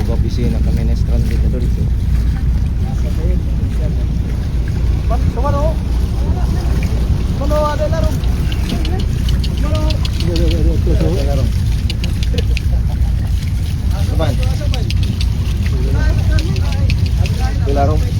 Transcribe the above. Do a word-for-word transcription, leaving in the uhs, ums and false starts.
Opisina kami na stranded na dito. Man, sumano? Sumano, ada na ron. Sumano. Ada na ron. Saman. Ada na ron.